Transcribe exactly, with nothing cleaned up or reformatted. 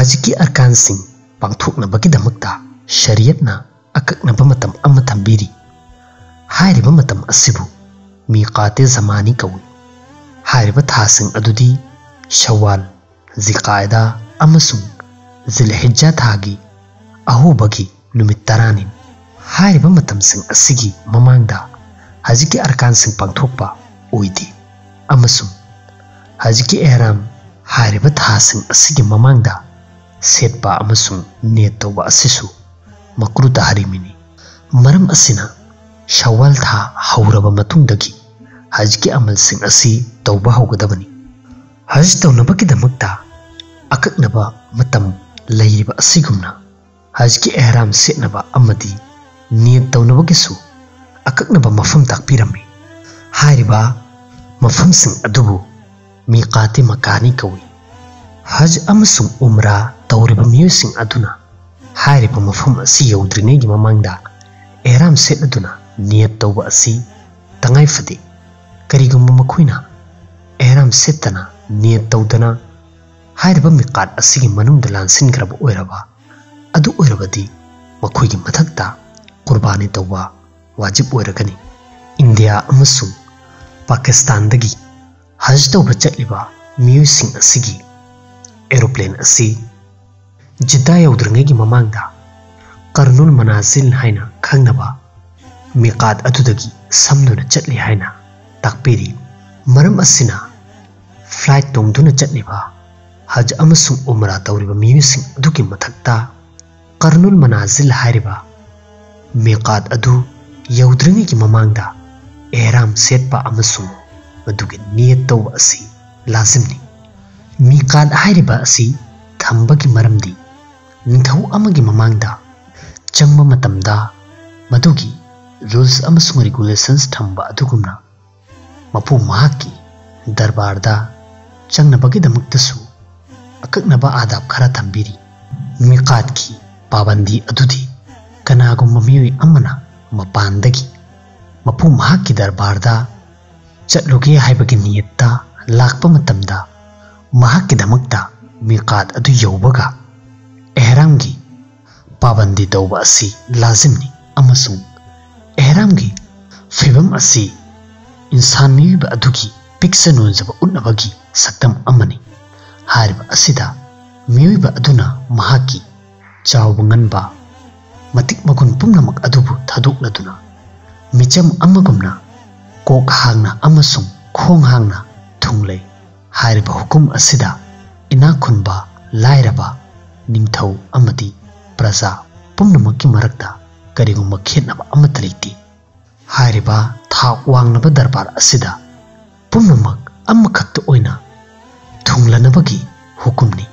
ꯍꯖꯀꯤ ꯑꯔꯀꯥꯟꯁꯤꯡ ꯄꯥꯡꯊꯣꯛꯅꯕꯒꯤꯗꯃꯛꯇ ꯁꯔꯤꯌꯠꯅ ꯑꯀꯛꯅꯕ ꯃꯇꯝ ꯑꯃ ꯊꯝꯕꯤꯔꯤ꯫ ꯍꯥꯏꯔꯤꯕ ꯃꯇꯝ ꯑꯁꯤꯕꯨ ꯃꯤꯀꯥꯇꯦ ꯖꯃꯥꯅꯤ ꯀꯧꯏ꯫ ꯍꯥꯏꯔꯤꯕ ꯊꯥꯁꯤꯡ ꯑꯗꯨꯗꯤ ꯁꯋꯥꯜ, ꯖꯤꯜꯀꯥꯏꯗꯥ ꯑꯃꯁꯨꯡ ꯖꯤꯜꯍꯤꯖꯥ ꯊꯥꯒꯤ ꯑꯍꯧꯕꯒꯤ ꯅꯨꯃꯤꯠ ꯇꯔꯥꯅꯤ꯫ ꯍꯥꯏꯔꯤꯕ ꯃꯇꯝꯁꯤꯡ ꯑꯁꯤꯒꯤ ꯃꯃꯥꯡꯗ ꯍꯖꯀꯤ ꯑꯔꯀꯥꯟꯁꯤꯡ ꯄꯥꯡꯊꯣꯛꯄ ꯑꯣꯏꯗꯦ, ꯑꯃꯁꯨꯡ ꯍꯖꯀꯤ ꯑꯦꯍꯔꯥꯝ ꯍꯥꯏꯔꯤꯕ ꯊꯥꯁꯤꯡ ꯑꯁꯤꯒꯤ ꯃꯃꯥꯡꯗ ꯁꯦꯠꯄ ꯑꯃꯁꯨꯡ ꯅꯤꯌꯠ ꯇꯧꯕ ꯑꯁꯤꯁꯨ ꯃꯀ꯭ꯔꯨ ꯇꯍꯔꯤꯃꯤꯅꯤ꯫ ꯃꯔꯝ ꯑꯁꯤꯅ, ꯁꯋꯥꯜ ꯊꯥ ꯍꯧꯔꯕ ꯃꯇꯨꯡꯗꯒꯤ ꯍꯖꯀꯤ ꯑꯃꯜꯁꯤꯡ ꯑꯁꯤ ꯇꯧꯕ ꯍꯧꯒꯗꯕꯅꯤ꯫ ꯍꯖ ꯇꯧꯅꯕꯒꯤꯗꯃꯛꯇ ꯑꯀꯛꯅꯕ ꯃꯇꯝ ꯂꯩꯔꯤꯕ ꯑꯁꯤꯒꯨꯝꯅ, ꯍꯖꯀꯤ ꯑꯦꯍꯔꯥꯝ ꯁꯦꯠꯅꯕ ꯑꯃꯗꯤ ꯅꯤꯌꯠ ꯇꯧꯅꯕꯒꯤꯁꯨ ꯑꯀꯛꯅꯕ ꯃꯐꯝ ꯇꯥꯛꯄꯤꯔꯝꯃꯤ꯫ ꯍꯥꯏꯔꯤꯕ ꯃꯐꯝꯁꯤꯡ ꯑꯗꯨꯕꯨ ꯃꯤꯀꯥꯇꯤ ꯃꯀꯥꯅꯤ ꯀꯧꯏ꯫ ꯍꯖ ꯑꯃꯁꯨꯡ ꯎꯝꯔꯥ ꯇꯧꯔꯤꯕ ꯃꯤꯑꯣꯏꯁꯤꯡ ꯑꯗꯨꯅ ꯍꯥꯏꯔꯤꯕ ꯃꯐꯝ ꯑꯁꯤ ꯌꯧꯗ꯭ꯔꯤꯉꯩꯒꯤ ꯃꯃꯥꯡꯗ ꯑꯦꯍꯔꯥꯝ ꯁꯦꯠꯂꯗꯨꯅ ꯅꯤꯌꯠ ꯇꯧꯕ ꯑꯁꯤ ꯇꯉꯥꯏ ꯐꯗꯦ꯫ ꯀꯔꯤꯒꯨꯝꯕ ꯃꯈꯣꯏꯅ ꯑꯦꯍꯔꯥꯝ ꯁꯦꯠꯇꯅ, ꯅꯤꯌꯠ ꯇꯧꯗꯅ ꯍꯥꯏꯔꯤꯕ ꯃꯤꯀꯥꯠ ꯑꯁꯤꯒꯤ ꯃꯅꯨꯡꯗ ꯂꯥꯟꯁꯤꯟꯈ꯭ꯔꯕ ꯑꯣꯏꯔꯕ ꯑꯗꯨ ꯑꯣꯏꯔꯕꯗꯤ, ꯃꯈꯣꯏꯒꯤ ꯃꯊꯛꯇ ꯀꯨꯔꯕꯥꯅꯤ ꯇꯧꯕ ꯋꯥꯖꯤꯕ ꯑꯣꯏꯔꯒꯅꯤ꯫ ꯏꯟꯗꯤꯌꯥ ꯑꯃꯁꯨꯡ ꯄꯥꯀꯤꯁꯇꯥꯟꯗꯒꯤ ꯍꯖ ꯇꯧꯕ ꯆꯠꯂꯤꯕ ꯃꯤꯑꯣꯏꯁꯤꯡ ꯑꯁꯤꯒꯤ ꯑꯦꯔꯣꯄ꯭ꯂꯦꯟ ꯑꯁꯤ ꯖꯤꯗꯥ ꯌꯧꯗ꯭ꯔꯤꯉꯩꯒꯤ ꯃꯃꯥꯡꯗ ꯀꯔꯅꯨꯜ ꯃꯅꯥꯖꯤꯜ ꯍꯥꯏꯅ ꯈꯪꯅꯕ ꯃꯤꯀꯥꯠ ꯑꯗꯨꯗꯒꯤ ꯁꯝꯗꯨꯅ ꯆꯠꯂꯤ ꯍꯥꯏꯅ ꯇꯥꯛꯄꯤꯔꯤ꯫ ꯃꯔꯝ ꯑꯁꯤꯅ, ꯐ꯭ꯂꯥꯏꯠ ꯇꯣꯡꯗꯨꯅ ꯆꯠꯂꯤꯕ ꯍꯖ ꯑꯃꯁꯨꯡ ꯎꯝꯔꯥ ꯇꯧꯔꯤꯕ ꯃꯤꯑꯣꯏꯁꯤꯡ ꯑꯗꯨꯒꯤ ꯃꯊꯛꯇ ꯀꯔꯅꯨꯜ ꯃꯅꯥꯖꯤꯜ ꯍꯥꯏꯔꯤꯕ ꯃꯤꯀꯥꯠ ꯑꯗꯨ ꯌꯧꯗ꯭ꯔꯤꯉꯩꯒꯤ ꯃꯃꯥꯡꯗ ꯑꯦꯍꯔꯥꯝ ꯁꯦꯠꯄ ꯑꯃꯁꯨꯡ ꯃꯗꯨꯒꯤ ꯅꯤꯌꯠ ꯇꯧꯕ ꯑꯁꯤ ꯂꯥꯖꯤꯝꯅꯤ꯫ ꯃꯤꯀꯥꯠ ꯍꯥꯏꯔꯤꯕ ꯑꯁꯤ ꯊꯝꯕꯒꯤ ꯃꯔꯝꯗꯤ, ꯅꯤꯡꯊꯧ ꯑꯃꯒꯤ ꯃꯃꯥꯡꯗ ꯆꯪꯕ ꯃꯇꯝꯗ ꯃꯗꯨꯒꯤ ꯔꯨꯜꯁ ꯑꯃꯁꯨꯡ ꯔꯤꯒꯨꯂꯦꯁꯟꯁ ꯊꯝꯕ ꯑꯗꯨꯒꯨꯝꯅ, ꯃꯄꯨ ꯃꯍꯥꯛꯀꯤ ꯗꯔꯕꯥꯔꯗ ꯆꯪꯅꯕꯒꯤꯗꯃꯛꯇꯁꯨ ꯑꯀꯛꯅꯕ ꯑꯥꯗꯥꯕ ꯈꯔ ꯊꯝꯕꯤꯔꯤ꯫ ꯃꯤꯀꯥꯠꯀꯤ ꯄꯥꯕꯟꯗꯤ ꯑꯗꯨꯗꯤ ꯀꯅꯥꯒꯨꯝꯕ ꯃꯤꯑꯣꯏ ꯑꯃꯅ ꯃꯄꯥꯟꯗꯒꯤ ꯃꯄꯨ ꯃꯍꯥꯛꯀꯤ ꯗꯔꯕꯥꯔꯗ ꯆꯠꯂꯨꯒꯦ ꯍꯥꯏꯕꯒꯤ ꯅꯤꯌꯠꯇ ꯂꯥꯛꯄ ꯃꯇꯝꯗ ꯃꯍꯥꯛꯀꯤꯗꯃꯛꯇ ꯃꯤꯀꯥꯠ ꯑꯗꯨ ꯌꯧꯕꯒ ꯑꯦꯍꯔꯥꯝꯒꯤ ꯄꯥꯕꯟꯗꯤ ꯇꯧꯕ ꯑꯁꯤ ꯂꯥꯖꯤꯝꯅꯤ, ꯑꯃꯁꯨꯡ ꯑꯦꯍꯔꯥꯝꯒꯤ ꯐꯤꯕꯝ ꯑꯁꯤ ꯏꯟꯁꯥꯟ ꯃꯤꯑꯣꯏꯕ ꯑꯗꯨꯒꯤ ꯄꯤꯛꯆ ꯅꯣꯟꯖꯕ ꯎꯠꯅꯕꯒꯤ ꯁꯛꯇꯝ ꯑꯃꯅꯤ꯫ ꯍꯥꯏꯔꯤꯕ ꯑꯁꯤꯗ ꯃꯤꯑꯣꯏꯕ ꯑꯗꯨꯅ ꯃꯍꯥꯛꯀꯤ ꯆꯥꯎꯕ ꯉꯟꯕ ꯃꯇꯤꯛ ꯃꯒꯨꯟ ꯄꯨꯝꯅꯃꯛ ꯑꯗꯨꯕꯨ ꯊꯥꯗꯣꯛꯂꯗꯨꯅ ꯃꯤꯆꯝ ꯑꯃꯒꯨꯝꯅ ꯀꯣꯛ ꯍꯥꯡꯅ ꯑꯃꯁꯨꯡ ꯈꯣꯡ ꯍꯥꯡꯅ ꯊꯨꯡꯂꯩ꯫ ꯍꯥꯏꯔꯤꯕ ꯍꯨꯀꯨꯝ ꯑꯁꯤꯗ ꯏꯅꯥꯛ ꯈꯨꯟꯕ, ꯂꯥꯏꯔꯕ, ꯅꯤꯡꯊꯧ ꯑꯃꯗꯤ ꯄ꯭ꯔꯖꯥ ꯄꯨꯝꯅꯃꯛꯀꯤ ꯃꯔꯛꯇ ꯀꯔꯤꯒꯨꯝꯕ ꯈꯦꯠꯅꯕ ꯑꯃꯠꯇ ꯂꯩꯇꯦ꯫ ꯍꯥꯏꯔꯤꯕ ꯊꯥꯛ ꯋꯥꯡꯂꯕ ꯗꯔꯕꯥꯔ ꯑꯁꯤꯗ ꯄꯨꯝꯅꯃꯛ ꯑꯃꯈꯛꯇ ꯑꯣꯏꯅ ꯊꯨꯡꯂꯅꯕꯒꯤ ꯍꯨꯀꯨꯝꯅꯤ꯫